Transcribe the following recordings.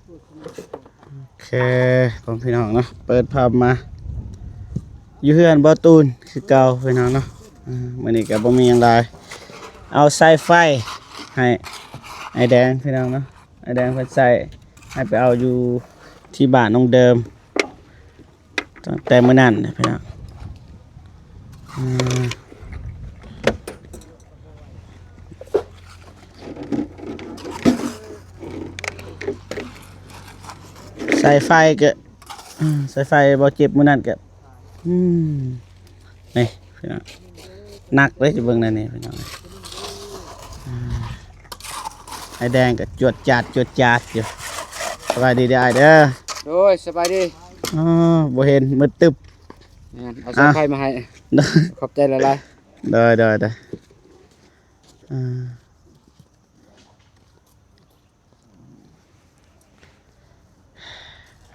ໂອເຄ ພໍ່ແມ່ພີ່ນ້ອງເນາະ ເປີດພາບມາຢູ່ເຮືອນບໍ່ຕູນຄືເກົ່າພີ່ນ້ອງເນາະ. ອາ ມື້ນີ້ກໍບໍ່ມີຫຍັງຫຼາຍ ເອົາສາຍໄຟໃຫ້ອ້າຍແດງພີ່ນ້ອງເນາະ. ອ້າຍແດງເພິ່ນໃຊ້ໃຫ້ໄປເອົາຢູ່ທີ່ບ້ານນ້ອງເດີມ ຕັ້ງແຕ່ມື້ນັ້ນນະພີ່ນ້ອງ. ອາ ສາຍໄຟກໍ ອາ ສາຍໄຟບໍ່ເຈັບມື້ນັ້ນກໍ ອືມ ນີ້ພີ່ນ້ອງ ໜັກເດ້ ຈະເບິ່ງແນວນີ້ພີ່ນ້ອງ. ອາ ອ້າຍແດງກໍຈວດຈາດ ຈວດຈາດຢູ່. ສະບາຍດີເດີອ້າຍເດີ. ໂດຍ ສະບາຍດີ. ອໍ ບໍ່ເຫັນ ມືດຕຶບ. ແມ່ນ ເອົາສາຍໄຟມາໃຫ້. ຂອບໃຈຫຼາຍໆ. ໂດຍ ໂດຍ ໂດຍ. ອາ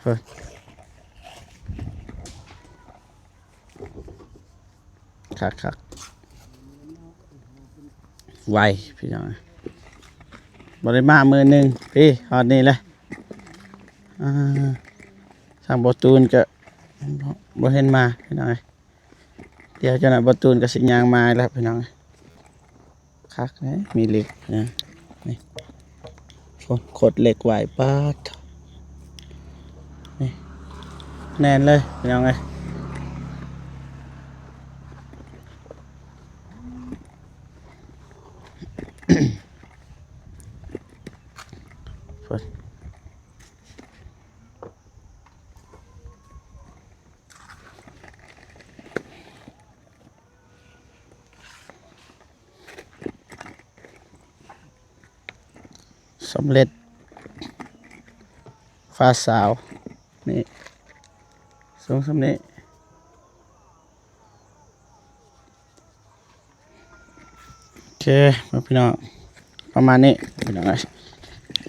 ເພິ່ນ ຄັກໆ ໄວພີ່ນ້ອງ ບໍ່ໄດ້ມາມື້ໜຶ່ງ ພີ້ ຮອດນີ້ແຫຼະ. ອາ ທາງບໍ່ຕູນກໍບໍ່ເຫັນມາພີ່ນ້ອງເອີຍ. ດຽວເຈົ້າໜ້າຍບໍ່ຕູນກໍຊິຍ່າງມາແລ້ວພີ່ນ້ອງ. ຄັກເດ້ ມີເຫຼັກນະ ນີ້ ໂອ້ ໂຄດເຫຼັກໄວ້ ປາດ ນີ້ ແໜ້ນເລີຍພີ່ນ້ອງເອີຍ. ສຳເລັດ ຝາຊາວ ນີ້ ສູງສ່ຳນີ້. ໂອເຄ ພີ່ນ້ອງ ປະມານນີ້ພີ່ນ້ອງເອີຍ.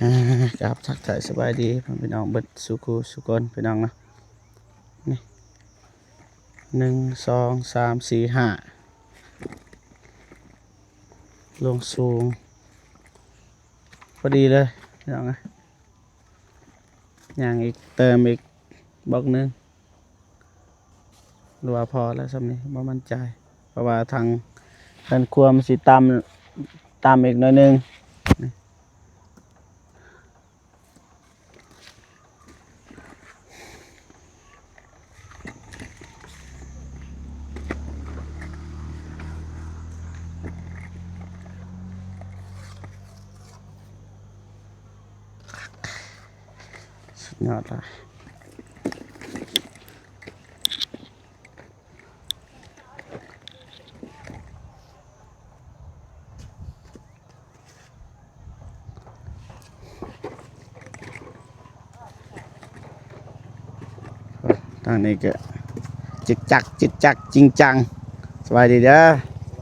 ອາ ກາບທັກທາຍສະບາຍດີພີ່ນ້ອງເບິດສູ່ຄູ່ສູ່ຄົນພີ່ນ້ອງເນາະ. ນີ້ ໜຶ່ງ ສອງ ສາມ ສີ່ ຫ້າ ລວງສູງ ພໍດີເລີຍພີ່ນ້ອງເອີຍ. ຍ່າງອີກ ເຕີມອີກບລັອກໜຶ່ງ ຫຼືວ່າພໍແລ້ວສ່ຳນີ້ ບໍ່ໝັ້ນໃຈ ເພາະວ່າທາງເຮືອນຄົວມັນຊິຕ່ຳ ຕ່ຳອີກໜ້ອຍໜຶ່ງ. ສຸດຍອດຫຼາຍ. ທາງນີ້ກໍຈິກຈັກ ຈິກຈັກ ຈິງຈັງ. ສະບາຍດີເດີ ສະ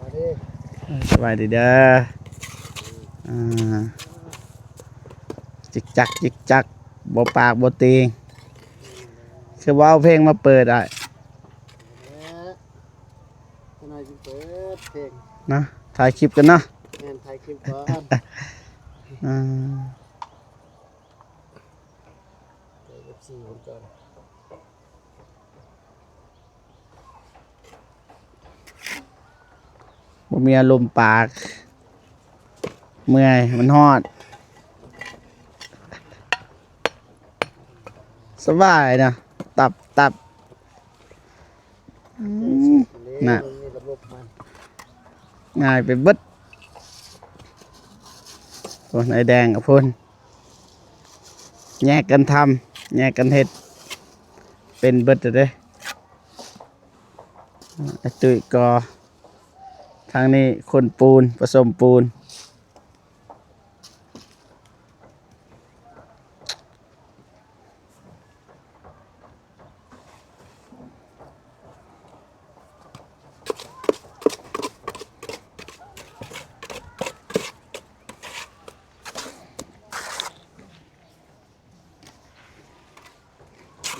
ບາຍດີ ສະບາຍດີເດີ. ອ່າ ຈິກຈັກ ຈິກຈັກ ບໍ່ປາກບໍ່ຕີງ. ຄືບໍ່ເອົາເພງມາເປີດອ້າຍ? ເອີ ຈັກໜ້ອຍຊິເປີດເພງນະ ຖ່າຍຄລິບກັນເນາະ. ແມ່ນ ຖ່າຍຄລິບກ່ອນ. ອ່າ ເອັຟຊີເພິ່ນກ່ອນ. ບໍ່ມີອາລົມປາກ ເມື່ອຍ ມັນຮ້ອນ. ສະບາຍນະ ຕັບ ຕັບ. ອືມ ນະ ງ່າຍໄປເບິດ. ໂອ້ ນາຍແດງກັບພຸ້ນ ແຍກກັນທຳ ແຍກກັນເຮັດ ເປັນເບິດເດ້. ອ້າຍຕຸ້ຍກໍ ທາງນີ້ຂົນປູນ ປະສົມປູນ.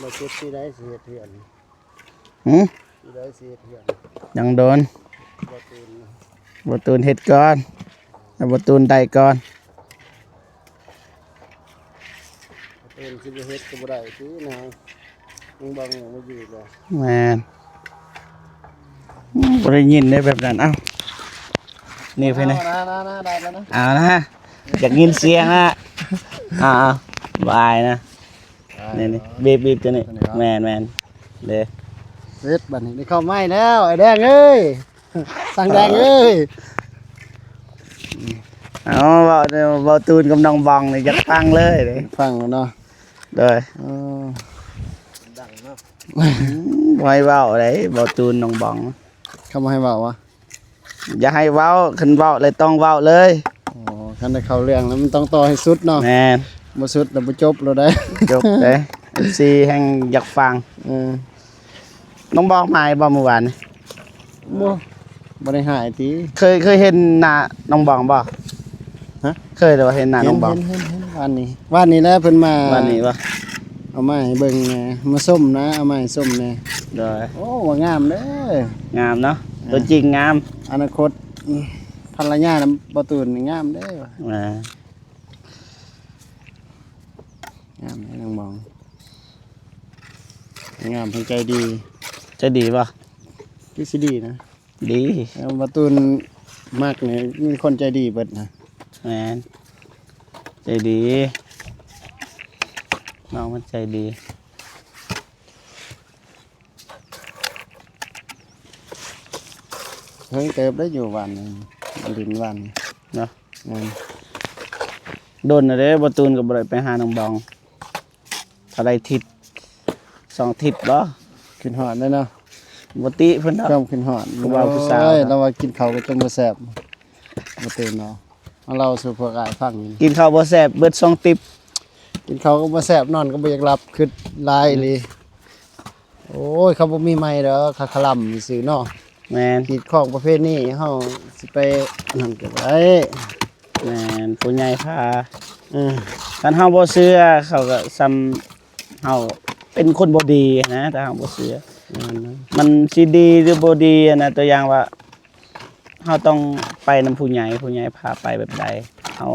ບໍ່ຄິດຊິໄດ້ຊິເຮັດເຮືອນ ຫື? ຊິໄດ້ຊິເຮັດເຮືອນ ຍັງໂດນ ບໍ່ຕື່ນ ບໍ່ຕື່ນເຮັດກ່ອນ ໃຫ້ບໍ່ຕູນໄດ້ກ່ອນ. ປະຕູ ເພິ່ນຊິບໍ່ເຮັດກໍບໍ່ໄດ້ຕິນາງ ຍັງບັງຍັງບໍ່ຢູ່ແລ້ວ. ແມ່ນ. ບໍ່ໄດ້ຍິນເດ້ແບບນັ້ນ. ເອົ້າ ນີ້ເພິ່ນນະ ເອົານະ ນາ ນາ ໄດ້ແລ້ວນະ ເອົານະ ຢາກຍິນສຽງນະ. ອ່າ ບາຍນະ. ນີ້ໆ ບີບໆ ຕົວນີ້ ຕົວນີ້ເນາະ. ແມ່ນໆ ເດ້ ເຮັດບັດນີ້ ໄດ້ເຂົ້າໃໝ່ແລ້ວ ໄອ້ແດງເອີຍ ຊ່າງແດງເອີຍ. ເອົາ ເວົ້າແນວເວົ້າຕູນກັບນ້ອງບອງນີ້ ຢາກຟັງເລີຍເດ້ ຟັງເນາະ. ໂດຍ ເອີ ດັງເນາະ. ອືມ ບໍ່ໃຫ້ເວົ້າເດ້ ເວົ້າຕູນນ້ອງບອງ ເຂົາບໍ່ໃຫ້ເວົ້າຫວາ? ຢ່າໃຫ້ເວົ້າ ຄັນເວົ້າແລ້ວຕ້ອງເວົ້າເລີຍ. ອໍ ຄັນໄດ້ເຂົ້າເລື່ອງແລ້ວມັນຕ້ອງຕໍ່ໃຫ້ສຸດເນາະ. ແມ່ນ ບໍ່ສຸດແລ້ວບໍ່ຈົບໂລດໄດ໋. ຈົບເດ້ ເອັຟຊີແຮ່ງຢາກຟັງ. ເອີ ນ້ອງບອງມາຢູ່ບໍ່ມື້ວານນີ້? ບໍ່ ບໍ່ໄດ້ຫາຍຕິ. ເຄີຍ ເຄີຍເຫັນໜ້ານ້ອງບອງບໍ່? ຮະ? ເຄີຍແລ້ວເຫັນໜ້ານ້ອງບອງ? ເຫັນ ເຫັນ ເຫັນ ວານນີ້ ວານນີ້ແຫຼະເພິ່ນມາ. ວານນີ້ບໍ່? ເອົາມາໃຫ້ເບິ່ງແດ່ ມາຊົມນະ ເອົາມາໃຫ້ຊົມແດ່. ໂດຍ ໂອ້ ວ່າງາມເດີ ງາມເນາະ. ເອີ ຕົວຈິງງາມ. ອະນາຄົດພັນລະຍານຳບໍ່ຕູນນີ້ງາມເດີ. ອ່າ ງາມເດີນ້ອງບອງ ງາມທັງໃຈດີ. ໃຈດີບໍ່? ຄືຊິດີນະ. ດີ ເອີ ບໍ່ຕູນມັກນີ້ມີຄົນໃຈດີເບິດນະ. ແມ່ນ ໃຈດີ ນ້ອງມັນໃຈດີ. ເຮີ້ຍ ເຕີບໄດ້ຢູ່ວານນີ້ ມາຫຼິ້ນວານນີ້ເນາະ. ແມ່ນ ດົນແລ້ວເດ້ ບໍ່ຕູນກໍບໍ່ໄດ້ໄປຫານ້ອງບອງ. ເທົ່າໃດທິດ ສອງທິດບໍ່? ຄິດຮອດແລ້ວເນາະ. ບໍ່ຕິເພິ່ນດອກ ຄວາມຄິດຮອດ ຜູ້ບ່າວຜູ້ສາວ. ໂອ້ຍ ລາວວ່າກິນເຂົ້າກໍຈົນບໍ່ແຊບ ບໍ່ຕື່ນເນາະ. ມາເລົ່າສູ່ພວກອ້າຍຟັງ ກິນເຂົ້າບໍ່ແຊບ ເບິດສອງຕິບ. ກິນເຂົ້າກໍບໍ່ແຊບ ນອນກໍບໍ່ຢາກຫຼັບ ຄິດຫຼາຍອີ່ຫຼີ. ໂອ້ຍ ເຂົາບໍ່ມີໃໝ່ດອກ ຄາຄະລຳຊື່ເນາະ. ແມ່ນ ຮີດຄອງປະເພນີ ເຮົາຊິໄປອັນນັ້ນກໍບໍ່ໄດ້. ແມ່ນ ຜູ້ໃຫຍ່ພາ. ເອີ ຄັນເຮົາບໍ່ເຊື່ອ ເຂົາກໍສ່ຳເຮົາເປັນຄົນບໍ່ດີນະ ຖ້າເຮົາບໍ່ເຊື່ອ. ແມ່ນ ມັນຊິດີຫຼືບໍ່ດີນະ ຕົວຢ່າງວ່າ ເຮົາຕ້ອງໄປນຳຜູ້ໃຫຍ່ ຜູ້ໃຫຍ່ພາໄປແບບໃດ ເຮົາ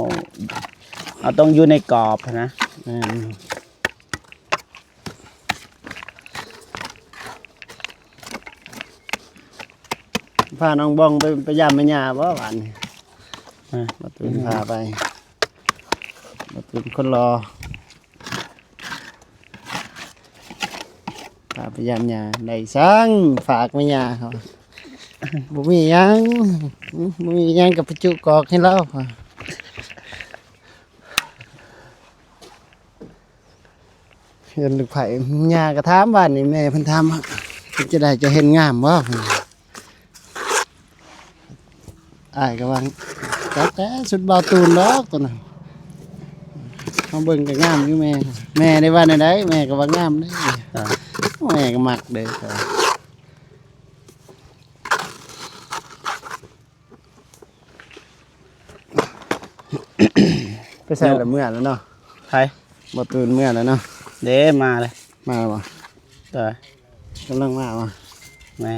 ເຮົາຕ້ອງຢູ່ໃນກອບນະ. ແມ່ນ ພານ້ອງບອງໄປ ໄປຢາມແມ່ຍ່າບໍ່ວານນີ້? ອ່າ ບໍ່ຕູນພາໄປ ບໍ່ຕູນຄົນຫຼໍ່ ພາໄປຢາມຍ່າ. ໄດ້ສັງ ຝາກແມ່ຍ່າເຂົາ ບໍ່ມີຫຍັງ ບໍ່ມີຫຍັງກໍໄປຈຸກອກໃຫ້ລາວ. ເຮືອນລູກໃພ້ ຍ່າກໍຖາມວານນີ້ ແມ່ເພິ່ນຖາມວ່າ ເປັນຈັ່ງໃດ ເຈົ້າເຫັນງາມບໍ່? ອ້າຍກໍວ່າ ຈັກແຕ່ຊຸດບ່າວຕູນດອກຕົວນັ້ນ ເຮົາເບິ່ງກໍງາມຢູ່ແມ່. ແມ່ໄດ້ວ່າແນວໃດ? ແມ່ກໍວ່າງາມເດ້. ອ່າ ແມ່ກໍມັກເດ້. ໄປໃສລະ? ເມືອແລ້ວເນາະ. ໃຜ? ບໍ່ຕື່ນເມືອແລ້ວເນາະ. ເດ້ ມາເລີຍ. ມາແລ້ວບໍ່? ໂດຍ ກຳລັງມາບໍ່? ແມ່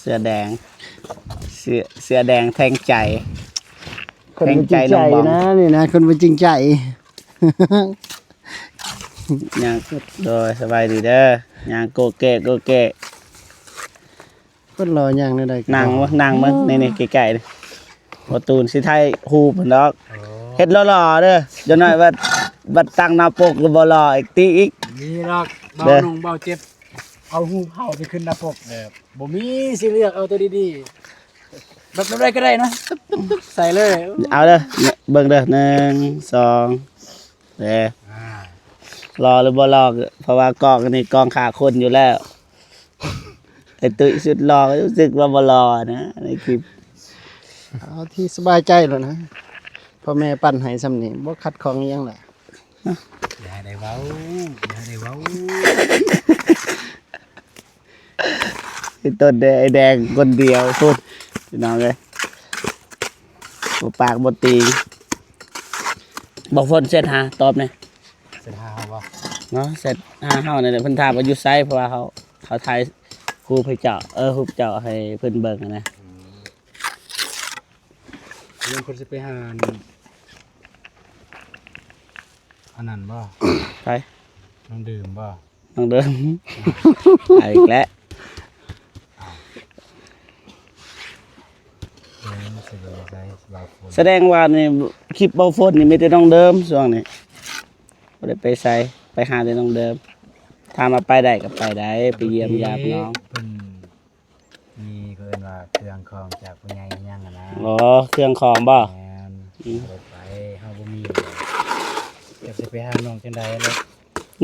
ເສື້ອແດງ ເສື້ອ ເສື້ອແດງແທງໃຈ ຄົນບໍ່ຈິງໃຈນະ ແທງໃຈນ້ອງບອງ ນີ້ນະ ຄົນບໍ່ຈິງໃຈ. ຍ່າງ ໂດຍ ສະບາຍດີເດີ ຍ່າງໂກະເກະ ໂກະເກະ. ຄົນຫຼໍ່ຍ່າງແນວໃດກໍ ນັ່ງເບິ່ງ ນັ່ງເບິ່ງ ນີ້ໆ ໃກ້ໆ ນີ້ ບໍ່ຕູນຊິຖ່າຍຮູບເພິ່ນດອກ. ອໍ ເຮັດຫຼໍ່ໆເດີ ຈັກໜ້ອຍບັດ ບັດຕັ້ງໜ້າປົກແລ້ວບໍ່ຫຼໍ່ອີກ ຕິອີກ. ມີດອກ ເບົາໜຸ່ງເບົາເຈັບ ເອົາຮູບເຮົາໄປຂຶ້ນໜ້າປົກເດີ ບໍ່ມີ ຊິເລືອກເອົາຕົວດີໆ ແບບໃດກໍໄດ້ນະ ຕຶບໆ ໃສ່ເລີຍ. ເອົາເດີ ເບິ່ງເດີ ໜຶ່ງ ສອງ ເດ້ ອ່າ ຫຼໍ່ຫຼືບໍ່ຫຼໍ່ ເພາະວ່າກ້ອງອັນນີ້ກ້ອງຂ້າຄົນຢູ່ແລ້ວ. ໄອ້ຕຸ້ຍສຸດຫຼໍ່ ຮູ້ສຶກວ່າບໍ່ຫຼໍ່ນະໃນຄລິບ. ເອົາທີ່ສະບາຍໃຈໂລດນະ ພໍ່ແມ່ປັ້ນໃຫ້ຊ່ຳນີ້ ບໍ່ຂັດຂ້ອງອີຫຍັງລະ. ຢ່າໄດ້ເວົ້າ ຢ່າໄດ້ເວົ້າ. ໄອ້ຕົ້ນເດ້ ໄອ້ແດງຄົນດຽວພຸ້ນ ພີ່ນ້ອງເອີຍ ບໍ່ປາກບໍ່ຕີງ. ບໍ່ຝົນເຊັດຫາ ຕອບແດ່. ເຊັດຫາເຮົາບໍ່? ເນາະ ເຊັດຫາເຮົານີ້ແຫຼະ ເພິ່ນຖາມວ່າຢູ່ໃສ ເພາະວ່າເຮົາ ເຮົາຖ່າຍຮູບໃຫ້ເຈົ້າ ເອີ ຮູບເຈົ້າໃຫ້ເພິ່ນເບິ່ງນະ. ອືມ ຍັງເພິ່ນຊິໄປຫາ ອັນ ເພິ່ນ ອັນນັ້ນບໍ່? ໃຜ? ນ້ອງດື່ມບໍ່? ນ້ອງເດີມ ເອົາອີກແລ້ວ. ເອີ ສະແດງວ່ານີ້ ຄລິບເບົາຝົນນີ້ມີແຕ່ນ້ອງເດີມຊ່ວງນີ້ ບໍ່ໄດ້ໄປໃສ ໄປຫາແຕ່ນ້ອງເດີມ. ຖາມວ່າໄປໄດ້ກໍໄປໄດ້ ໄປຢ້ຽມຢາມນ້ອງ. ເພິ່ນມີ ເຂົາເອີ້ນວ່າເຄື່ອງຂອງຈາກຜູ້ໃຫຍ່ຫຍັງຫັ້ນນະ. ອໍ ເຄື່ອງຂອງບໍ່? ແມ່ນ. ອືມ ເຮົາບໍ່ໄປ ເຮົາບໍ່ມີ ຈັກຊິໄປຫານ້ອງຈັ່ງໃດແລ້ວ.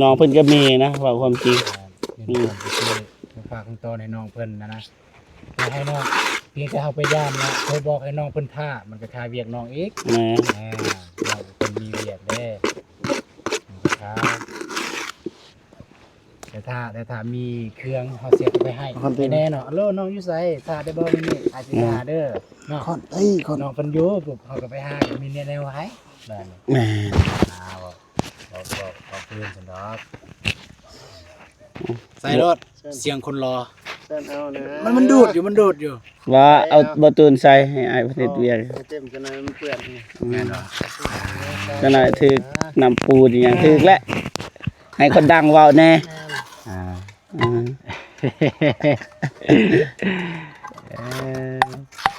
ນ້ອງເພິ່ນກໍມີນະ ເວົ້າຄວາມຈິງ. ແມ່ນ. ອືມ ເງິນທອງກໍຊື້ມາຝາກຂອງຕ້ອນໃຫ້ນ້ອງເພິ່ນຫັ້ນນະ ແຕ່ໃຫ້ນ້ອງ ພຽງແຕ່ເຮົາໄປຢາມນະ ໂທບອກໃຫ້ນ້ອງເພິ່ນຖ້າ ມັນກໍຄາວຽກນ້ອງອີກ. ແມ່ນ. ອ່າ ນ້ອງເພິ່ນມີວຽກເດ້ ມັນກໍຄາວ. ແຕ່ຖ້າ ແຕ່ຖ້າມີເຄື່ອງ ເຮົາເສຍໄປໃຫ້ ໃຫ້ແນ່ເນາະ. ໂລ ນ້ອງຢູ່ໃສ? ຖ້າໄດ້ບໍ່? ມື້ນີ້ອາດຊິ ອືມ ຖ້າເດີເນາະ. ນ້ອງເພິ່ນຢູ່ປຸບ ເຮົາກໍໄປຫາ ກໍມີແນວໃຫ້. ແມ່ນ. ອ່າ ເວົ້າ ເວົ້າ ເວົ້າ ເວົ້າພື້ນຊັ້ນດອກ. ໃສ່ໂລດ ສຽງຄົນລໍ. ເຊີນເອົານະ ມັນ ມັນດູດຢູ່ ມັນດູດຢູ່. ວ່າເອົາ ເອົາ ບໍ່ຕູນໃສ່ ໃຫ້ອ້າຍເພິ່ນເຮັດວຽກ. ເອີ ໃຫ້ເຕັມ ຈັກໜ່ອຍມັນເປື້ອນ. ອືມ ຈັກໜ່ອຍຖືກນ້ຳປູນອີຫຍັງ ອ່າ ຖືກແຫຼະ ໃຫ້ຄົນດັງເວົ້າແດ່. ອ່າ ອືມ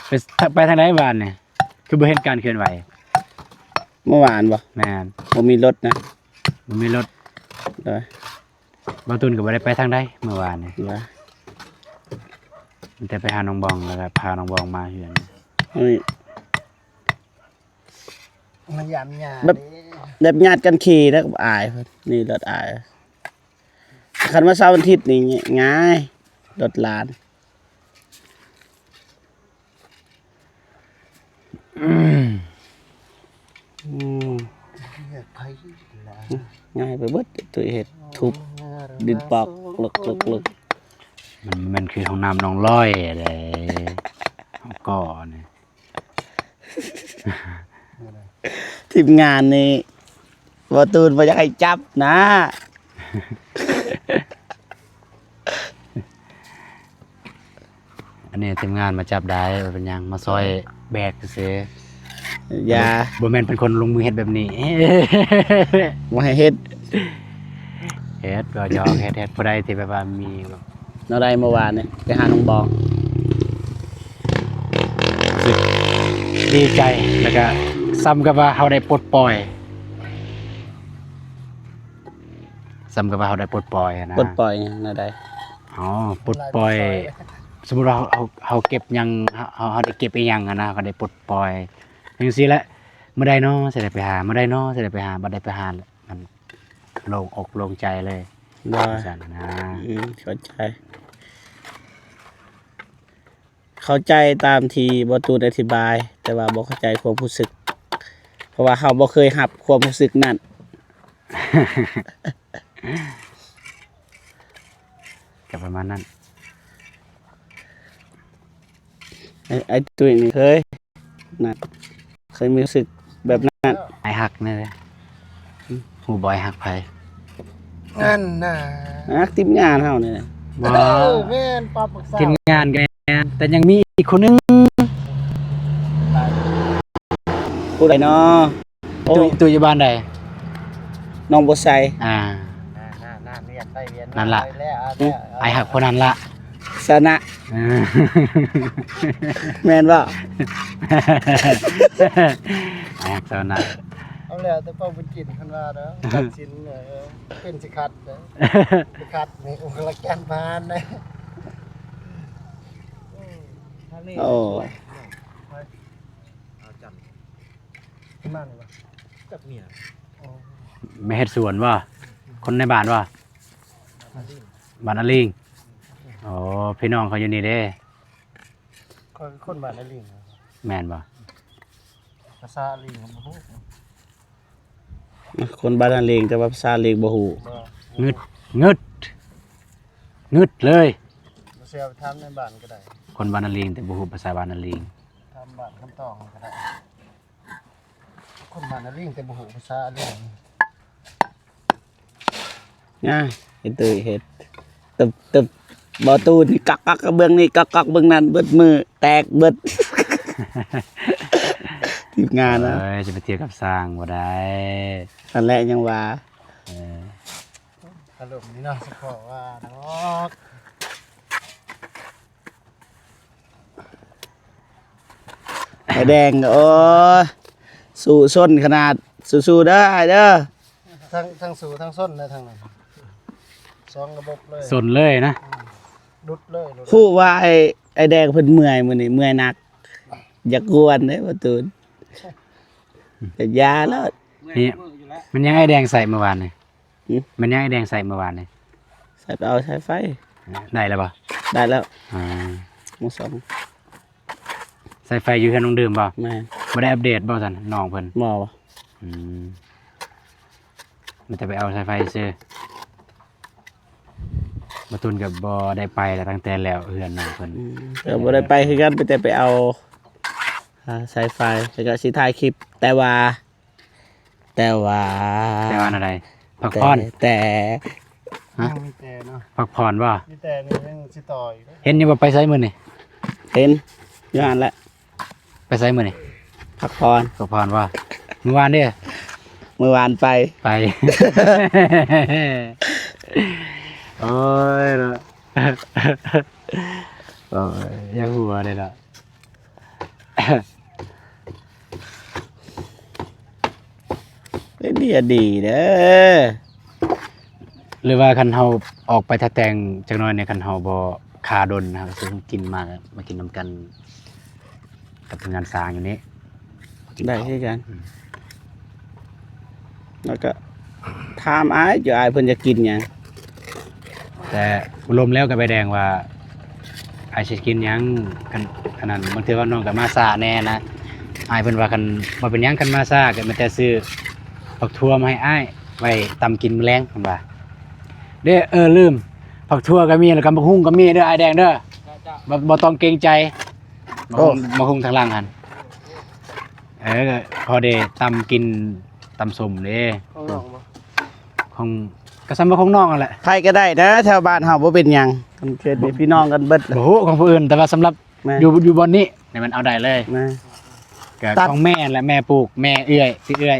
ເອີ ໄປ ໄປທາງໃດວານນີ້? ຄືບໍ່ເຫັນການເຄື່ອນໄຫວ. ເມື່ອວານບໍ່? ແມ່ນ. ບໍ່ມີລົດນະ. ບໍ່ມີລົດ. ໂດຍ. ບ່າວຕຸນກໍບໍ່ໄດ້ໄປທາງໃດເມື່ອວານນີ້. ໂດຍ. ມີແຕ່ໄປຫານ້ອງບອງ ແລ້ວກໍພານ້ອງບອງມາເຮືອນ. ເອີຍ ມາຢາມຍາ ແບບ ເດ້ ແບບຍາດກັນຂີ່ແລ້ວກໍອາຍ ນີ້ລົດອາຍ. ຄັນວ່າເສົາອາທິດນີ້ງ່າຍ ລົດຫຼານ. ອືມ ອືມ ວຽກໃຜລະ ງ່າຍໄປເບິດ. ຕຸ້ຍເຮັດ ທຸບດິນປອກ ເລິກໆໆ. ມັນ ມັນຄືຫ້ອງນ້ຳນ້ອງລອຍເດ້ ຫ້ອງກໍນີ້. ທີມງານນີ້ ບໍ່ຕູນບໍ່ຢາກໃຫ້ຈັບນະ. ອັນນີ້ທີມງານມາຈັບໄດ້ ບໍ່ເປັນຫຍັງ ມາຊ່ອຍແບກຊື່ໆ. ຢ່າ ບໍ່ແມ່ນເປັນຄົນລົງມືເຮັດແບບນີ້. ບໍ່ໃຫ້ເຮັດ ເຮັດ ກໍຢອກ ເຮັດ ເຮັດ. ຜູ້ໃດທີ່ແບບວ່າມີ ແນວໃດເມື່ອວານນີ້ໄປຫານ້ອງບອງ? ຮູ້ສຶກດີໃຈ ແລ້ວກະສ່ຳກັບວ່າເຮົາໄດ້ປົດປ່ອຍ ສ່ຳກັບວ່າເຮົາໄດ້ປົດປ່ອຍຫັ້ນນະ. ປົດປ່ອຍແນວໃດ? ເຮົາປົດປ່ອຍ ສົມມຸດວ່າເຮົາ ເຮົາ ເຮົາເກັບຫຍັງ ເຮົາ ເຮົາ ເຮົາໄດ້ເກັບອີ່ຫຍັງຫັ້ນນະ ເຮົາກໍໄດ້ປົດປ່ອຍ. ຈັ່ງຊີ້ແຫຼະ ມື້ໃດນໍຊິໄດ້ໄປຫາ ມື້ໃດນໍຊິໄດ້ໄປຫາ ບັດໄດ້ໄປຫາ ມັນໂລ່ງອົກໂລ່ງໃຈເລີຍ. ໂດຍ. ຈັ່ງຊັ້ນນະ. ອືມ ເຂົ້າໃຈ ເຂົ້າໃຈຕາມທີ່ບ່າວຕູນອະທິບາຍ ແຕ່ວ່າບໍ່ເຂົ້າໃຈຄວາມຮູ້ສຶກ ເພາະວ່າເຮົາບໍ່ເຄີຍຮັບຄວາມຮູ້ສຶກນັ້ນ. ກໍປະມານນັ້ນ. ໄອ້ ໄອ້ຕຸ້ຍນີ້ເຄີຍ ນະ ເຄີຍມີຮູ້ສຶກແບບນັ້ນ. ອ້າຍຮັກແນ່ເດ້. ອືມ ຮູ້ບໍ່ອ້າຍຮັກໃຜ? ນັ້ນນະ ຮັກທີມງານເຮົານີ້ແຫຼະ. ບໍ່ ເອີ ແມ່ນ ປັບປຶກສາ ທີມງານກໍແມ່ນ ແຕ່ຍັງມີອີກຄົນໜຶ່ງ. ຜູ້ໃດນໍ? ໂອ້ ຕຸ້ຍ ຕຸ້ຍຢູ່ບ້ານໃດ? ໜອງບົວໄຊ. ອ່າ ນັ້ນ ນັ້ນ ນັ້ນ ວຽນໄປວຽນມາ ນັ້ນລະ ເອົາແລ້ວ ເອົາແລ້ວ ອືມ ເອົາແລ້ວ ອ້າຍຮັກຜູ້ນັ້ນລະ ຊະນະ. ເອີ ແມ່ນບໍ່? ອ້າຍຮັກຊະນະ. ເອົາແລ້ວແຕ່ເປົ່າເພິ່ນກິນ ເພິ່ນວ່າເດີ ຕັດສິນ ເອີ ເພິ່ນຊິຂັດເດີ ຊິຂັດນີ້ ໂອ້ ລະແກ່ນຜ່ານເດ້. ໂອ້ ທາງນີ້ ໂອ້ ສວຍ ເອົາຈັນ ມານີ້ບໍ່? ຈັກເມຍ ອໍ ມາເຮັດສວນບໍ່? ຄົນໃນບ້ານບໍ່? ບ້ານອາລີງ. ອໍ ພີ່ນ້ອງເຂົາຢູ່ນີ້ເດ້. ຂ້ອຍຄົນບ້ານອາລີງ. ແມ່ນບໍ່? ພາສາອາລີງບໍ່ຮູ້. ຄົນບ້ານອາລີງ ແຕ່ວ່າພາສາອາລີງບໍ່ຮູ້. ງຶດ ງຶດ ງຶດເລີຍ. ບໍ່ເຊື່ອໄປຖາມໃນບ້ານກໍໄດ້. ຄົນບ້ານອາລີງ ແຕ່ບໍ່ຮູ້ພາສາບ້ານອາລີງ. ຖາມບ້ານຄຳຕອງກໍໄດ້. ຄົນບ້ານອາລີງ ແຕ່ບໍ່ຮູ້ພາສາອາລີງ. ອ່າ ເຮັດເດີ ເຮັດ ຕຶບໆ ບໍ່ຕູ້ນີ້ ກັກໆ ເບື້ອງນີ້ ກັກໆ ເບື້ອງນັ້ນ ເບິດມື້ ແຕກເບິດ ທີມງານນະ. ເອີຍ ຈະໄປທຽບກັບຊ່າງບໍ່ໄດ້. ໄປ ຫັ້ນແຫຼະ ຍັງວ່າ ເອີ ອາລົມນີ້ເນາະ ສະເພາະວ່າດອກ ອ້າຍແດງ ໂອ້ຍ ສູ້ຊົນຂະໜາດ ສູ້ໆເດີອ້າຍເດີ ທັງ ທັງສູ້ທັງຊົນເລີຍ ທັງນັ້ນ ສອງລະບົບເລີຍ ຊົນເລີຍນະ ອືມ ຫຼຸດເລີຍ ຫຼຸດ ຮູ້ວ່າອ້າຍ ອ້າຍແດງເພິ່ນເມື່ອຍມື້ນີ້ ເມື່ອຍໜັກ ຢາກກວນເດ້ບໍ່ຕູນ ເປັນຢາໂລດ ນີ້ ມັນຍັງອ້າຍແດງໃສ່ມື້ວານນີ້ ຫື? ມັນຍັງອ້າຍແດງໃສ່ມື້ວານນີ້ ໃສ່ໄປເອົາສາຍໄຟ ໄດ້ແລ້ວບໍ່? ໄດ້ແລ້ວ ອ່າ ໝູ່ສອງ ສາຍໄຟຢູ່ເຮືອນນ້ອງດື່ມບໍ່? ແມ່ນ ບໍ່ໄດ້ອັບເດດບໍ່ຊັ້ນ ນ້ອງເພິ່ນ? ບໍ່ ບໍ່ ອືມ ມີແຕ່ໄປເອົາສາຍໄຟຊື່ ບໍ່ຕຸນກໍບໍ່ໄດ້ໄປແລ້ວ ຕັ້ງແຕ່ແລ້ວເຮືອນນ້ອງເພິ່ນ ອືມ ກໍບໍ່ໄດ້ໄປຄືກັນ ມີແຕ່ໄປເອົາ ອ່າ ສາຍໄຟ ແລ້ວກໍຊິຖ່າຍຄລິບ ແຕ່ວ່າ ແຕ່ວ່າ ແຕ່ວ່າແນວໃດ? ພັກຜ່ອນ ແຕ່ ແຕ່ ຮະ? ຍັງມີແຕ່ເນາະ ພັກຜ່ອນບໍ່? ມີແຕ່ນີ້ຍັງຊິຕໍ່ອີກເດ້ ເຫັນຢູ່ບໍ່? ໄປໃສມື້ນີ້? ເຫັນ ຢູ່ຫັ້ນແຫຼະ ໄປໃສມື້ນີ້? ພັກຜ່ອນ ພັກຜ່ອນບໍ່? ມື້ວານເດ້? ມື້ວານໄປ ໄປ ໂອ້ຍເນາະ ໂອ້ຍ ຢ່າຫົວເດ້ເນາະ. ໄອເດຍດີເດີ ຫຼືວ່າຄັນເຮົາອອກໄປຖ້າແຕ່ງຈັກໜ້ອຍນີ້ ຄັນເຮົາບໍ່ຄາດົນ ເຮົາຊິກິນມາ ມາກິນນຳກັນກັບທີມງານຊ້າງຢູ່ນີ້ ໄດ້ຄືກັນ ອືມ ແລ້ວກໍຖາມອ້າຍຢູ່ ອ້າຍເພິ່ນຢາກກິນຫຍັງ? ແຕ່ລົມແລ້ວກໍໃບແດງວ່າ ອ້າຍຊິກິນຫຍັງ? ຄັນ ອັນນັ້ນ ບາງເທື່ອວ່ານ້ອງກໍມາຊ້າແດ່ນະ ອ້າຍເພິ່ນວ່າ ຄັນ ບໍ່ເປັນຫຍັງ ຄັນມາຊ້າກໍມີແຕ່ຊື້ຜັກຖົ່ວມາໃຫ້ອ້າຍໄວ້ຕຳກິນມື້ແລງ ເພິ່ນວ່າເດ້. ເອີ ລືມ ຜັກຖົ່ວກໍມີ ແລ້ວກໍໝາກຫຸ່ງກໍມີເດີ ອ້າຍແດງເດີ ບໍ່ ບໍ່ຕ້ອງເກງໃຈ ໝາກຫຸ່ງ ໂອ້ ໝາກຫຸ່ງທາງຫຼັງຫັ້ນ ເອີ ພໍໄດ້ຕຳກິນ ຕຳສົ້ມເດ້ ຂອງນ້ອງບໍ່? ຂອງ ກໍສ່ຳວ່າຂອງນ້ອງຫັ້ນແຫຼະ ໃຜກໍໄດ້ນະ ແຖວບ້ານເຮົາບໍ່ເປັນຫຍັງ ເຂດນີ້ພີ່ນ້ອງກັນເບິດ ບໍ່ຮູ້ຂອງຜູ້ອື່ນ ແຕ່ວ່າສຳລັບ ແມ່ນ ຢູ່ ຢູ່ບ່ອນນີ້ນີ້ມັນເອົາໄດ້ເລີຍ ແມ່ນ ກໍ ຕັດ ຂອງແມ່ແຫຼະ ແມ່ປູກ ແມ່ເອື້ອຍ ເອື້ອຍ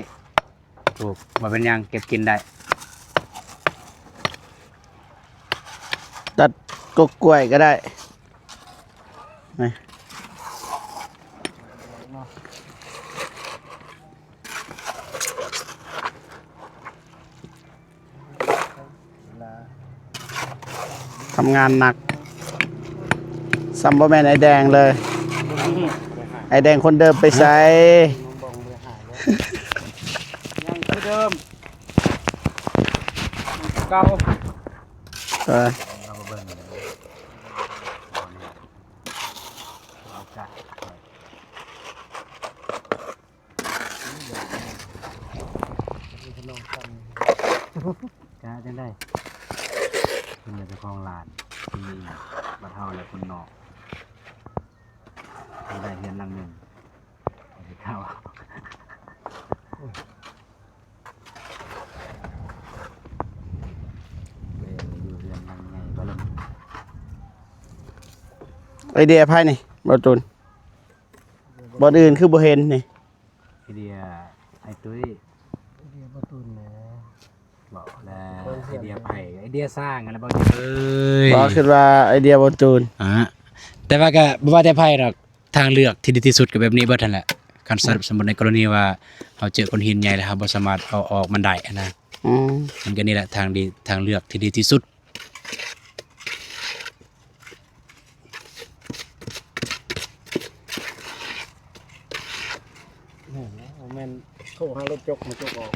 ປູກ ບໍ່ເປັນຫຍັງ ເກັບກິນໄດ້ ຕັດກົກກ້ວຍກໍໄດ້ ນີ້ ທຳງານໜັກ ສ່ຳບໍ່ແມ່ນໄອ້ແດງເລີຍ ໄອ້ແດງຄົນເດີມໄປໃສ? ຍັງຄືເດີມ ເກົ່າ ເອີ ກະຈັ່ງໃດ ເພິ່ນເປັນເຈົ້າຂອງຫຼານ ທີ່ນີ້ບັດເຮົາແລະຄົນນອກ ເຮົາໄດ້ເຮືອນຫຼັງໜຶ່ງ ເຮົາຊິເຂົ້າ ໄປຢູ່ເຮືອນຫຼັງໃຫຍ່ກວ່າເດີມ ໄອເດຍໃຜນີ້ ບໍ່ຕູນ? ບ່ອນອື່ນຄືບໍ່ເຫັນນີ້? ໄອເດຍໄອ້ຕຸ້ຍ ໄອເດຍບໍ່ຕູນແຫຼະ ເວົ້າແລ້ວ ໄອເດຍໃຜ? ໄອເດຍສ້າງຫັ້ນແຫຼະ ບໍ່ເອີຍ ບໍ່ ຄິດວ່າໄອເດຍບໍ່ຕູນ ອາ ແຕ່ວ່າກໍບໍ່ວ່າແຕ່ໃຜດອກ ທາງເລືອກທີ່ດີທີ່ສຸດກໍແບບນີ້ເບິດຫັ້ນແຫຼະ ຄັນ ອືມ ສົມມຸດໃນກໍລະນີວ່າເຮົາເຈີກ້ອນຫີນໃຫຍ່ແລ້ວເຮົາບໍ່ສາມາດເອົາອອກມັນໄດ້ຫັ້ນນະ ອືມ ມັນກໍນີ້ແຫຼະທາງດີ ທາງເລືອກທີ່ດີທີ່ສຸດ. ແມ່ນແລ້ວ ບໍ່ແມ່ນໂທຫາລົດຈົກມາຈົກອອກ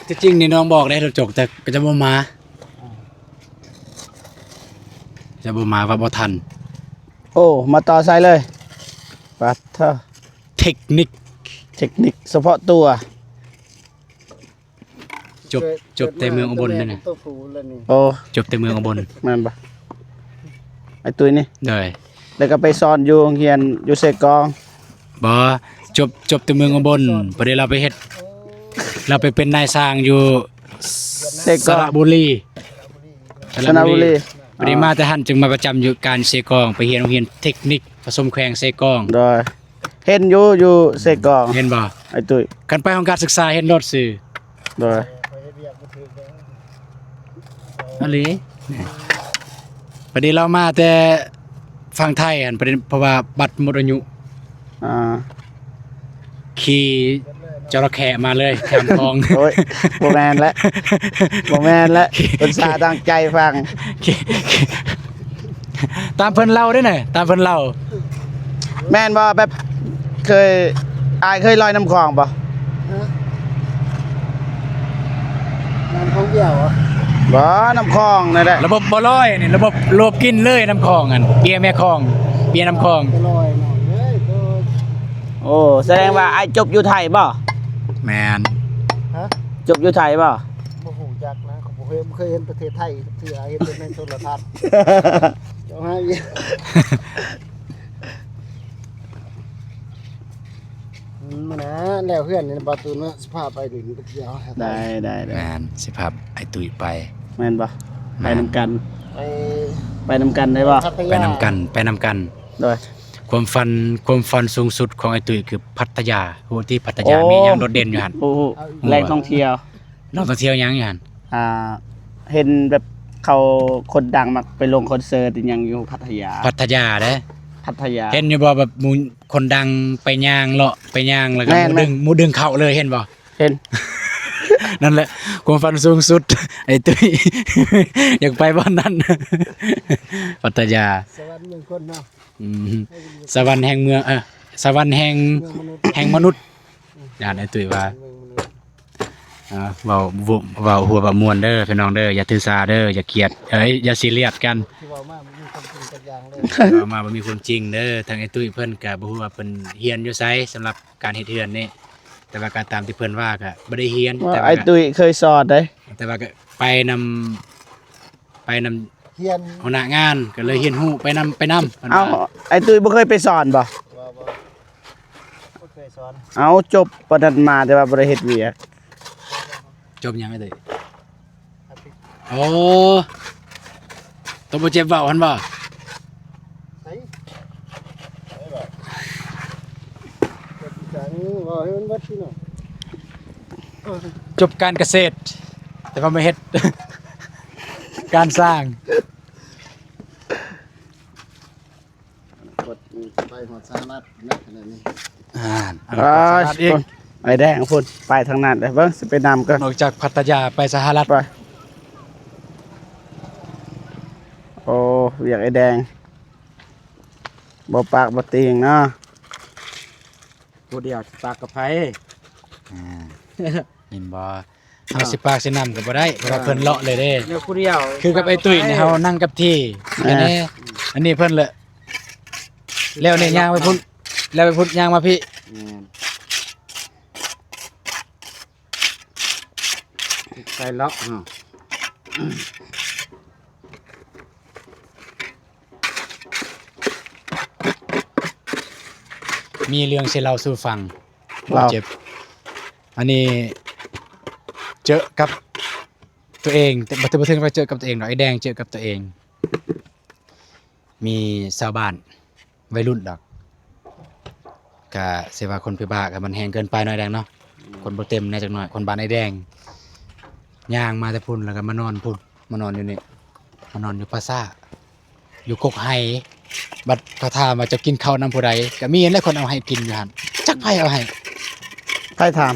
ທີ່ຈິງນີ້ນ້ອງບອກໄດ້ລົດຈົກ ແຕ່ກໍຈະບໍ່ມາ ຈະບໍ່ມາວ່າບໍ່ທັນ ໂອ້ ມາຕໍ່ໃສ່ເລີຍ ປາດເທີ ເທັກນິກ ເທັກນິກສະເພາະຕົວ. ຈົບ ຈົບແຕ່ເມືອງອຸບົນນັ້ນນະ ໂອ້ ຈົບແຕ່ເມືອງອຸບົນ ແມ່ນບໍ່ ໄອ້ຕຸ້ຍນີ້ ໂດຍ ແລ້ວກໍໄປສອນຢູ່ໂຮງຮຽນຢູ່ເຊກອງ ບໍ່ ຈົບ ຈົບແຕ່ເມືອງອຸບົນ ພໍດີລາວໄປເຮັດ ລາວໄປເປັນນາຍຊ່າງຢູ່ເຊກອງ ສະລະບູລີ ສະລະບູລີ ສະລະບູລີ ພໍດີມາແຕ່ຫັ້ນຈຶ່ງມາປະຈຳຢູ່ການເຊກອງ ໄປຮຽນໂຮງຮຽນເທັກນິກປະສົມແຂວງເຊກອງ ໂດຍ. ເຫັນຢູ່ ຢູ່ເຊກອງ ເຫັນບໍ່? ໄອ້ຕຸ້ຍ ຄັນໄປຫ້ອງການສຶກສາເຫັນໂລດຊື່. ໂດຍ ອີ່ຫຼີ ພໍດີລາວມາແຕ່ຝັ່ງໄທຫັ້ນ ພໍດີ ເພາະວ່າບັດໝົດອາຍຸ. ອ່າ ຂີ່ຈໍລະແຂ້ມາເລີຍຂ້າມຂອງ. ໂອ້ຍ ບໍ່ແມ່ນແຫຼະ ບໍ່ແມ່ນແຫຼະ ອຸດສ່າຕັ້ງໃຈຟັງ. ຕາມເພິ່ນເລົ່າເດ້ນະ ຕາມເພິ່ນເລົ່າ. ແມ່ນບໍ່? ແບບເຄີຍ ອ້າຍເຄີຍລອຍນ້ຳຂອງບໍ່? ຮະ? ນ້ຳຂອງດຽວບໍ? ບໍ່ ນ້ຳຂອງນັ້ນແຫຼະ. ລະບົບບໍ່ລອຍນີ້ ລະບົບໂລບກິນເລີຍນ້ຳຂອງຫັ້ນ ເປຍແມ່ຂອງ ເປຍນ້ຳຂອງ. ຈະລອຍນ້ອງເອີຍ. ໂອ້ ສະແດງວ່າອ້າຍຈົບຢູ່ໄທບໍ? ແມ່ນ. ຮະ? ຈົບຢູ່ໄທບໍ? ບໍ່ຮູ້ຈັກນະ ເຂົາບໍ່ເຄີຍ ບໍ່ເຄີຍເຫັນປະເທດໄທເທື່ອ ເຫັນແຕ່ໃນໂທລະທັດ. ເຈົ້າຫາວຽກ ອືມ ມານະ ແລ້ວເຮືອນນີ້ ບ່າວຕູນເນາະ ຊິພາໄປຫຼິ້ນໄປທ່ຽວ. ໄດ້ ໄດ້ ໄດ້ ແມ່ນ ຊິພາໄອ້ຕຸ້ຍໄປ. ແມ່ນບໍ່? ແມ່ນ ໄປນຳກັນ ໄປ ໄປນຳກັນໄດ້ບໍ່? ໄປນຳກັນ ໄປນຳກັນ. ໂດຍ ຄວາມຝັນ ຄວາມຝັນສູງສຸດຂອງໄອ້ຕຸ້ຍຄືພັດທະຍາ. ຮູ້ທີ່ພັດທະຍາ ໂອ້ ມີຫຍັງໂດດເດັ່ນຢູ່ຫັ້ນ? ຮູ້ ຮູ້ ແຫຼ່ງທ່ອງທ່ຽວ. ລາວໄປທ່ຽວຫຍັງຢູ່ຫັ້ນ? ອ່າ ເຫັນແບບເຂົາ ຄົນດັງມັກໄປລົງຄອນເສີດອີ່ຫຍັງຢູ່ພັດທະຍາ. ພັດທະຍາເດ້ ພັດທະຍາ. ເຫັນຢູ່ບໍ່ ແບບໝູ່ຄົນດັງໄປຍ່າງເລາະ ໄປຍ່າງ ແລ້ວກໍ ແມ່ນໆ ໝູ່ດຶງ ໝູ່ດຶງເຂົ້າເລີຍ ເຫັນບໍ່? ເຫັນ. ນັ້ນແຫຼະ ຄວາມຝັນສູງສຸດ ໄອ້ຕຸ້ຍ ຢາກໄປບ່ອນນັ້ນ ພັດທະຍາ. ສະຫວັນເມືອງຄົນເນາະ. ອືມ ສະຫວັນແຫ່ງເມືອງ ເອີ ສະຫວັນແຫ່ງ ເມືອງມະນຸດ ແຫ່ງມະນຸດ ອືມ ຢ້ານໄອ້ຕຸ້ຍວ່າ ເມືອງມະນຸດ. ອ່າ ເວົ້າ ເວົ້າ ເວົ້າຫົວເວົ້າມ່ວນເດີພີ່ນ້ອງເດີ ຢ່າຖືສາເດີ ຢ່າກຽດ ເອີຍ ຢ່າຊີຣຽສກັນ. ທີ່ເວົ້າມາບໍ່ມີຄວາມຈິງຈັກຢ່າງເລີຍ ເວົ້າມາບໍ່ມີຄວາມຈິງເດີ. ທາງໄອ້ຕຸ້ຍເພິ່ນກະບໍ່ຮູ້ວ່າເພິ່ນຮຽນຢູ່ໃສ ສຳລັບການເຮັດເຮືອນນີ້ ແຕ່ວ່າກະຕາມທີ່ເພິ່ນວ່າກະບໍ່ໄດ້ຮຽນ ແຕ່ວ່າ ໄອ້ຕຸ້ຍເຄີຍສອນເດ້ ແຕ່ວ່າກະໄປນຳ ໄປນຳ ຮຽນ ຫົວໜ້າງານ ກໍເລີຍຮຽນຮູ້ໄປນຳ ໄປນຳ. ເອົ້າ ເພິ່ນວ່າ ໄອ້ຕຸ້ຍບໍ່ເຄີຍໄປສອນບໍ່? ບໍ່ ບໍ່ ບໍ່ເຄີຍສອນ. ເອົ້າ ຈົບປານນັ້ນມາ ແຕ່ວ່າບໍ່ໄດ້ເຮັດວຽກ. ຈົບຫຍັງໄອ້ຕຸ້ຍ? ໂອ້ ໂຕບໍ່ເຈັບເວົ້າຫັ້ນບໍ່? ໃສ? ເວົ້າໃຫ້ມັນເບິດພີ່ນ້ອງ. ຈົບການກະເສດ ແຕ່ວ່າມາເຮັດການສ້າງ. ອະນາຄົດໄປຮອດສະຫະລັດນະ ຂະໜາດນີ້. ອ່າ ອາ ໄອ້ແດງພຸ້ນ ໄປທາງນັ້ນເດີ ເບິ່ງຊິໄປນຳກ່ອນ. ນອກຈາກພັດທະຍາໄປສະຫະລັດ. ໄປ. ໂອ້ ວຽກໄອ້ແດງ ບໍ່ປາກບໍ່ຕີງເນາະ. ຜູ້ດຽວຊິປາກກັບໃຜ? ອ່າ ເຫັນບໍ່? ເຮົາຊິປາກຊິນຳກໍບໍ່ໄດ້ ເພາະວ່າເພິ່ນເລາະເລີຍເດ້ ແນວຜູ້ດຽວ. ຄືກັບໄອ້ຕຸ້ຍນີ້ ເຮົານັ່ງກັບທີ່. ອ່າ ອັນນີ້ ອັນນີ້ເພິ່ນແຫຼະ ແລ້ວນີ້ຍ່າງໄປພຸ້ນ ແລ້ວໄປພຸ້ນ ຍ່າງມາພີ້. ແມ່ນ. ໄປເລາະເນາະ. ມີເລື່ອງຊິເລົ່າສູ່ຟັງ. ເລົ່າ. ເຈັບ. ອັນນີ້ເຈີກັບຕົວເອງ ແຕ່ບໍ່ ແຕ່ບໍ່ເຖິງວ່າເຈີກັບຕົວເອງດອກ ໄອ້ແດງເຈີກັບຕົວເອງ. ມີຊາວບ້ານ ໄວລຸ້ນດອກ ກະຊິວ່າຄົນເປັນບ້າກະມັນແຮງເກີນໄປໜ້ອຍແດງເນາະ. ອືມ. ຄົນບໍ່ເຕັມແດ່ຈັກໜ້ອຍ ຄົນບ້ານໄອ້ແດງ. ຍ່າງມາແຕ່ພຸ້ນ ແລ້ວກໍມານອນພຸ້ນ ມານອນຢູ່ນີ້ ມານອນຢູ່ປ່າຊ້າ ຢູ່ກົກໄຮ. ບັດເຂົາຖາມວ່າເຈົ້າກິນເຂົ້ານຳຜູ້ໃດ ກໍມີຫັ້ນແຫຼະຄົນເອົາໃຫ້ກິນຢູ່ຫັ້ນ. ຈັກໃຜເອົາໃຫ້? ໃຜຖາມ?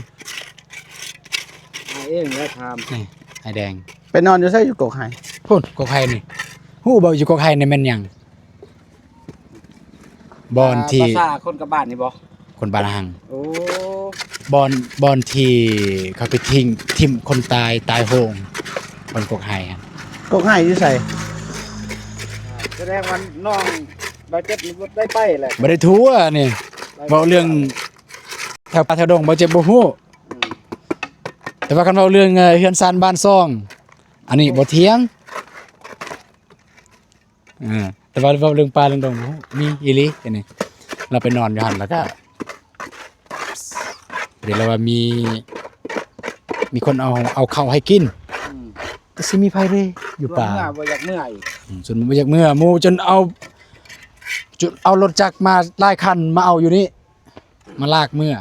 ອ້າຍເອງແຫຼະຖາມ. ນີ້ ອ້າຍແດງ. ໄປນອນຢູ່ໃສ? ຢູ່ກົກໄຮ. ພຸ້ນ ກົກໄຮນີ້. ຮູ້ບໍ່ ຢູ່ກົກໄຮນີ້ແມ່ນຫຍັງ? ບ່ອນທີ່ ອ່າ ພາສາຄົນກັບບ້ານນີ້ບໍ່? ຄົນບ້ານນາຮັງ. ໂອ້ ບ່ອນ ບ່ອນທີ່ເຂົາໄປຖິ້ມ ຖິ້ມຄົນຕາຍ ຕາຍໂຫງ ບ່ອນກົກໄຮຫັ້ນ. ກົກໄຮຢູ່ໃສ? ສະແດງວ່ານ້ອງບາດເຈັບນີ້ບໍ່ໄດ້ໄປແຫຼະ. ບໍ່ໄດ້ທົ່ວນີ້. ເວົ້າເລື່ອງແຖວປ່າແຖວດົງ ບາດເຈັບບໍ່ຮູ້. ອືມ. ແຕ່ວ່າຄັນເວົ້າເລື່ອງ ເອີ ເຮືອນຊານບ້ານຊ່ອງ ອັນນີ້ບໍ່ຖຽງ. ເອີ ແຕ່ວ່າເວົ້າເລື່ອງປ່າເລື່ອງດົງ ມີອີ່ຫຼີອັນນີ້. ລາວໄປນອນຢູ່ຫັ້ນ ແລ້ວກະ ເຫັນລາວວ່າມີ ມີຄົນເອົາ ເອົາເຂົ້າໃຫ້ກິນ. ອືມ. ແຕ່ຊິມີໃຜເດ້ຢູ່ປ່າ ເມື່ອ ບໍ່ຢາກເມື່ອອີກ. ອືມ. ຈົນບໍ່ຢາກເມື່ອ ໝູ່ຈົນເອົາ ຈົນເອົາລົດຈັກມາຫຼາຍຄັນມາເອົາຢູ່ນີ້. ມາລາກເມືອ.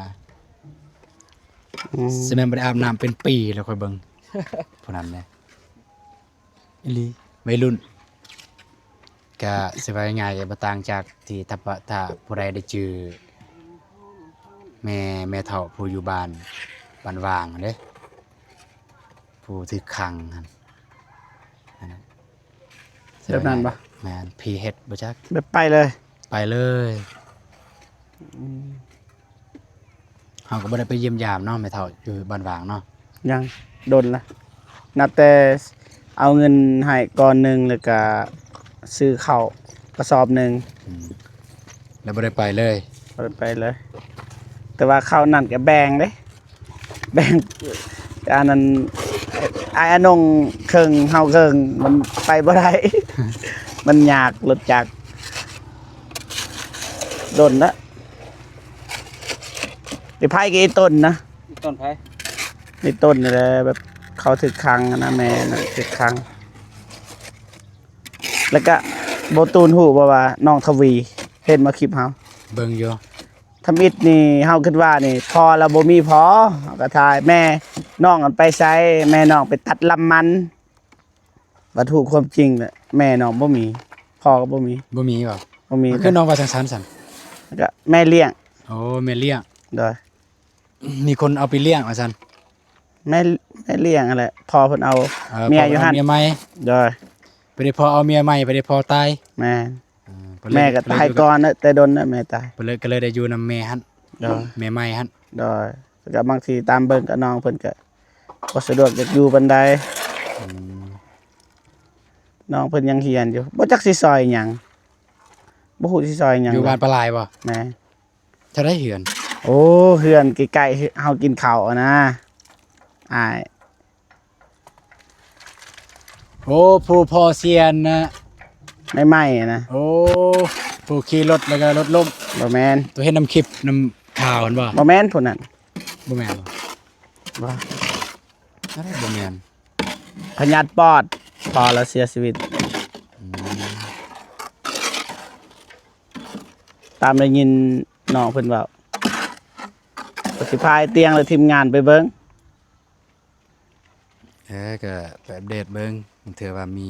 ອືມ ຊິແມ່ນບໍ່ໄດ້ອາບນ້ຳເປັນປີແລ້ວ ຂ້ອຍເບິ່ງ ຜູ້ນັ້ນແຫຼະ. ອີ່ຫຼີ ໄວລຸ້ນ ກະຊິວ່າງ່າຍໆ ກະບໍ່ຕ່າງຈາກທີ່ ຖ້າ ຖ້າຜູ້ໃດໄດ້ຈື່ແມ່ ແມ່ເຖົ້າຜູ້ຢູ່ບ້ານ ບ້ານຫວ່າງເດ້ ຜູ້ຖືກຂັງຫັ້ນ ອັນນັ້ນ ແບບນັ້ນບໍ່? ແມ່ນ ຜີເຮັດບໍ່ຈັກ ແບບໄປເລີຍ ໄປເລີຍ. ອືມ ເຮົາກໍບໍ່ໄດ້ໄປຢ້ຽມຢາມເນາະ ແມ່ເຖົ້າຢູ່ບ້ານຫວ່າງເນາະ. ຍັງ ດົນລະ ນັບແຕ່ເອົາເງິນໃຫ້ກ້ອນໜຶ່ງ ແລ້ວກະຊື້ເຂົ້າກະສອບໜຶ່ງ. ອືມ ແລ້ວບໍ່ໄດ້ໄປເລີຍ? ບໍ່ໄດ້ໄປເລີຍ ແຕ່ວ່າເຂົ້ານັ້ນກະແບ່ງເດ້ ແບ່ງ ອັນນັ້ນ ອ້າຍອານົງເຄິ່ງ ເຮົາເຄິ່ງ ມັນໄປບໍ່ໄດ້ ມັນຍາກ ລົດຈັກ. ດົນລະ ໄດ້ໄປກັບອີ່ຕົນນະ ອີ່ຕົນໃຜ? ອີ່ຕົນນີ້ແຫຼະ ແບບເຂົາຖືກຂັງນະ ແມ່ນະ ຖືກຂັງ. ແລ້ວກະບໍ່ຕູນຮູ້ບໍ່ວ່ານ້ອງທະວີ ເຫັນບໍ່ຄລິບເຮົາ? ເບິ່ງຢູ່. ທຳອິດນີ້ເຮົາຄິດວ່ານີ້ພໍ່ລາວບໍ່ມີພໍ່ ເຮົາກໍຖ່າຍ ແມ່ນ້ອງອັນໄປໃສ ແມ່ນ້ອງໄປຕັດລຳມັນ. ບັດຮູ້ຄວາມຈິງແຫຼະ ແມ່ນ້ອງບໍ່ມີ ພໍ່ກໍບໍ່ມີ. ບໍ່ມີບໍ່? ບໍ່ມີ. ຄືນ້ອງວ່າຈັ່ງຊັ້ນຊັ້ນ? ແລ້ວກໍແມ່ລ້ຽງ. ໂອ້ ແມ່ລ້ຽງ. ໂດຍ. ມີຄົນເອົາໄປລ້ຽງວ່າຊັ້ນ. ແມ່ ແມ່ລ້ຽງຫັ້ນແຫຼະ ພໍ່ເພິ່ນເອົາ ເອີ ເມຍຢູ່ຫັ້ນ ເມຍໃໝ່. ໂດຍ. ໄປໄດ້ພໍ່ເອົາເມຍໃໝ່ ໄປໄດ້ພໍ່ຕາຍ. ແມ່ນ. ເອີ ແມ່ກໍຕາຍກ່ອນແລ້ວ ແຕ່ດົນແລ້ວແມ່ຕາຍ ເພິ່ນເລີຍ ກໍເລີຍໄດ້ຢູ່ນຳແມ່ຫັ້ນ. ໂດຍ. ແມ່ໃໝ່ຫັ້ນ. ໂດຍ. ແລ້ວກໍບາງທີຕາມເບິ່ງກໍນ້ອງເພິ່ນກໍບໍ່ສະດວກຢາກຢູ່ປານໃດ. ອືມ ນ້ອງເພິ່ນຍັງຮຽນຢູ່ ບໍ່ຈັກຊິຊ່ອຍຫຍັງ ບໍ່ຮູ້ຊິຊ່ອຍຫຍັງ. ຢູ່ບ້ານປາຫຼາຍບໍ່? ແມ່ນ. ເທົ່າໃດເຮືອນ? ໂອ້ ເຮືອນໃກ້ໆ ເຮົາກິນເຂົ້າຫັ້ນນະ ອ້າຍ. ໂອ້ ຜູ້ພໍ່ເຊຍນນະ ໃໝ່ໆນະ. ໂອ້ ຜູ້ຂີ່ລົດແລ້ວກໍລົດລົ້ມ. ບໍ່ແມ່ນ. ໂຕເຫັນນຳຄລິບນຳຂ່າວຫັ້ນບໍ່? ບໍ່ແມ່ນຜູ້ນັ້ນ. ບໍ່ແມ່ນບໍ່? ບໍ່. ອາໄລບໍ່ແມ່ນ? ພະຍາດປອດ ພໍ່ລາວເສຍຊີວິດ. ອືມ ຕາມໄດ້ຍິນນ້ອງເພິ່ນເວົ້າ. ກໍຊິພາອ້າຍຕຽງ ແລະ ທີມງານໄປເບິ່ງ. ເອີ ກໍໄປອັບເດດເບິ່ງ ບາງເທື່ອວ່າມີ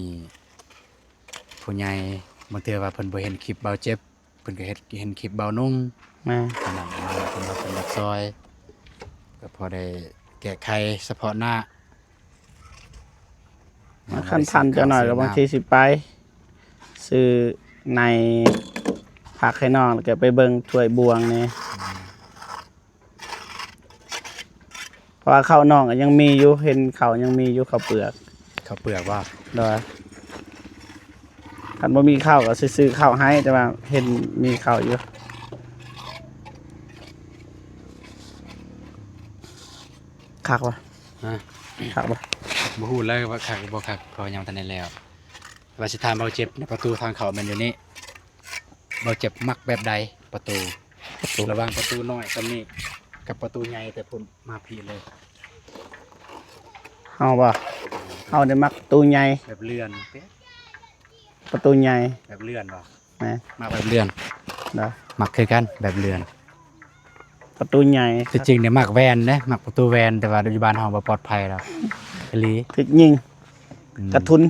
ຜູ້ໃຫຍ່ ບາງເທື່ອວ່າເພິ່ນບໍ່ເຫັນຄລິບເບົາເຈັບ ເພິ່ນກໍເຫັນ ເຫັນຄລິບເບົານຸ່ງ. ແມ່ນ. ອັນນັ້ນເພິ່ນວ່າເພິ່ນຢາກຊ່ອຍ ກໍພໍໄດ້ແກ້ໄຂສະເພາະໜ້າ. ຄັນທັນຈັກໜ້ອຍກໍບາງທີຊິໄປຊື້ໃນຜັກໃຫ້ນ້ອງ ແລ້ວກໍໄປເບິ່ງຖ້ວຍບ່ວງແດ່. ອືມ. ເພາະວ່າເຂົ້ານ້ອງກໍຍັງມີຢູ່ ເຫັນເຂົ້າຍັງມີຢູ່ ເຂົ້າເປືອກ. ເຂົ້າເປືອກບໍ່? ໂດຍ. ຄັນບໍ່ມີເຂົ້າກໍຊິຊື້ເຂົ້າໃຫ້ ແຕ່ວ່າເຫັນມີເຂົ້າຢູ່. ຄັກບໍ່? ຮະ? ຄັກບໍ່? ບໍ່ຮູ້ເລີຍວ່າຄັກຫຼືບໍ່ຄັກ ເພາະຍັງບໍ່ທັນໄດ້ແລ້ວ. ວ່າຊິຖາມເບົາເຈັບ ໃນປະຕູທາງເຂົ້າແມ່ນຢູ່ນີ້ ເບົາເຈັບມັກແບບໃດ? ປະຕູ ປະຕູ ລະຫວ່າງປະຕູນ້ອຍສ່ຳນີ້ກັບປະຕູໃຫຍ່ແຕ່ພຸ້ນມາພີ້ເລີຍ. ເຮົາບໍ່? ເຮົາໄດ້ມັກປະຕູໃຫຍ່ ແບບເລື່ອນເປະ ປະຕູໃຫຍ່ ແບບເລື່ອນບໍ່? ແມ່ນ. ມັກແບບເລື່ອນ. ໂດຍ. ມັກຄືກັນແບບເລື່ອນ. ປະຕູໃຫຍ່ ທີ່ຈິງນີ້ມັກແວ່ນເດ້ ມັກປະຕູແວ່ນ ແຕ່ວ່າຢູ່ບ້ານເຮົາບໍ່ປອດໄພແລ້ວ ອີ່ຫຼີ ຖືກຍິງ. ອືມ ກະທຸນ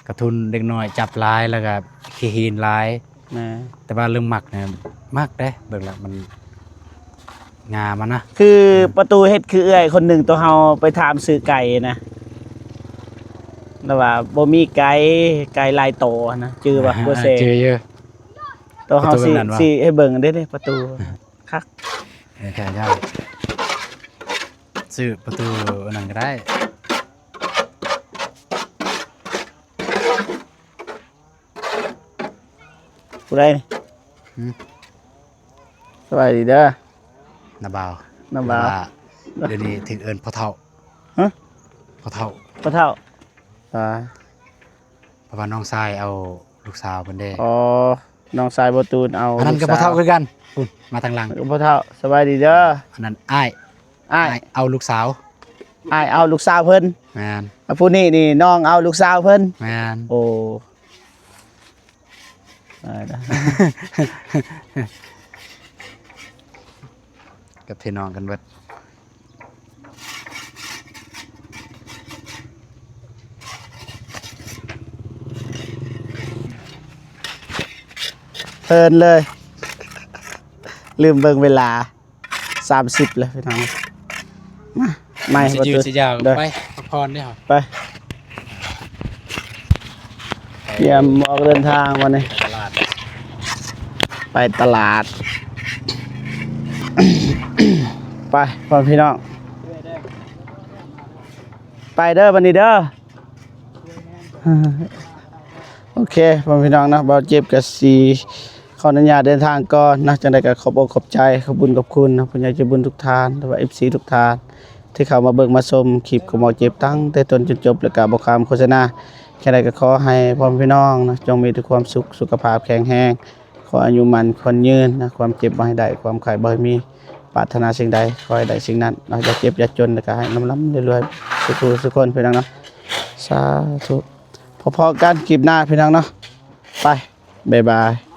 ກະທຸນ ເດັກນ້ອຍຈັບຫຼາຍ ແລ້ວກະຂີ້ຫີນຫຼາຍ. ແມ່ນ. ແຕ່ວ່າເລື່ອງມັກນີ້ມັກເດ້ ເບິ່ງແລ້ວມັນງາມຫັ້ນນະ. ຄື ອືມ ປະຕູເຮັດຄືເອື້ອຍຄົນໜຶ່ງ ໂຕເຮົາໄປຖາມຊື້ໄກ່ນະ ລາວວ່າບໍ່ມີໄກ່ ໄກ່ຫຼາຍໂຕຫັ້ນນະ ຈື່ບໍ່? ບໍ່ເຊ ຈື່ຢູ່ ໂຕເຮົາ ປະຕູ ຊິ ຊິໃຫ້ເບິ່ງເດ້ ປະຕູ. ຄັກ ເອີ ແຄ່ຍາວ ຊື້ປະຕູອັນນັ້ນກໍໄດ້. ຜູ້ໃດນີ້? ຫືມ? ສະບາຍດີເດີ ນ້າບ່າວ. ນ້າບ່າວ ດຽວນີ້ຖືກເອີ້ນພໍ່ເຖົ້າ. ຮະ? ພໍ່ເຖົ້າ ພໍ່ເຖົ້າ. ອ່າ ເພາະວ່ານ້ອງຊາຍເອົາລູກສາວເພິ່ນເດ້. ອໍ ນ້ອງຊາຍບໍ່ຕູນເອົາ ອັນນັ້ນກໍພໍ່ເຖົ້າຄືກັນ. ພຸ້ນ ມາທາງຫຼັງ ກໍພໍ່ເຖົ້າ. ສະບາຍດີເດີ. ອັນນັ້ນອ້າຍ. ອ້າຍ ອ້າຍເອົາລູກສາວ. ອ້າຍເອົາລູກສາວເພິ່ນ. ແມ່ນ. ອາ ຜູ້ນີ້ນີ້ນ້ອງເອົາລູກສາວເພິ່ນ. ແມ່ນ. ໂອ້ ຕາຍລະ. ອືມ. ກັບພີ່ນ້ອງກັນເບິດ ເພີນເລີຍ ລືມເບິ່ງເວລາ ສາມສິບແລ້ວພີ່ນ້ອງ ມາ ໃໝ່ ຊິຍືດຊິຍາວ ໄປພັກຜ່ອນເດີ້ ໄປ ຕຽມອອກເດີນທາງບັດນີ້ ຕະຫຼາດ ໄປຕະຫຼາດ ໄປ ພໍ່ແມ່ພີ່ນ້ອງ ໄປເດີບັດນີ້ເດີ ໂອເຄ ພໍ່ແມ່ພີ່ນ້ອງເນາະ ບ່າວເຈັບກໍຊິຂໍອະນຸຍາດເດີນທາງກ່ອນເນາະ ຈັ່ງໃດກໍຂອບອົກຂອບໃຈ ຂອບບຸນຂອບຄຸນເນາະ ຜູ້ໃຫຍ່ໃຈບຸນທຸກທ່ານ ຫຼືວ່າເອັຟຊີທຸກທ່ານ ທີ່ເຂົ້າມາເບິ່ງມາຊົມຄລິບຂອງບ່າວເຈັບຕັ້ງແຕ່ຕົ້ນຈົນຈົບ ແລ້ວກໍບໍ່ຂ້າມໂຄສະນາ ຈັ່ງໃດກໍຂໍໃຫ້ພໍ່ແມ່ພີ່ນ້ອງເນາະ ຈົ່ງມີແຕ່ຄວາມສຸກ ສຸຂະພາບແຂງແຮງ ຂໍອາຍຸໝັ້ນຂວັນຍືນນະ ຄວາມເຈັບບໍ່ໃຫ້ໄດ້ ຄວາມໄຂ້ບໍ່ໃຫ້ມີ ປາດຖະໜາສິ່ງໃດ ຂໍໃຫ້ໄດ້ສິ່ງນັ້ນເນາະ ຢ່າເຈັບຢ່າຈົນ ແລ້ວກໍໃຫ້ລ່ຳໆລວຍໆ ສູ່ຜູ້ສູ່ຄົນ ພີ່ນ້ອງເນາະ ສາທຸ ພໍ້ໆກັນຄລິບໜ້າ ພີ່ນ້ອງເນາະ ໄປ ບາຍບາຍ.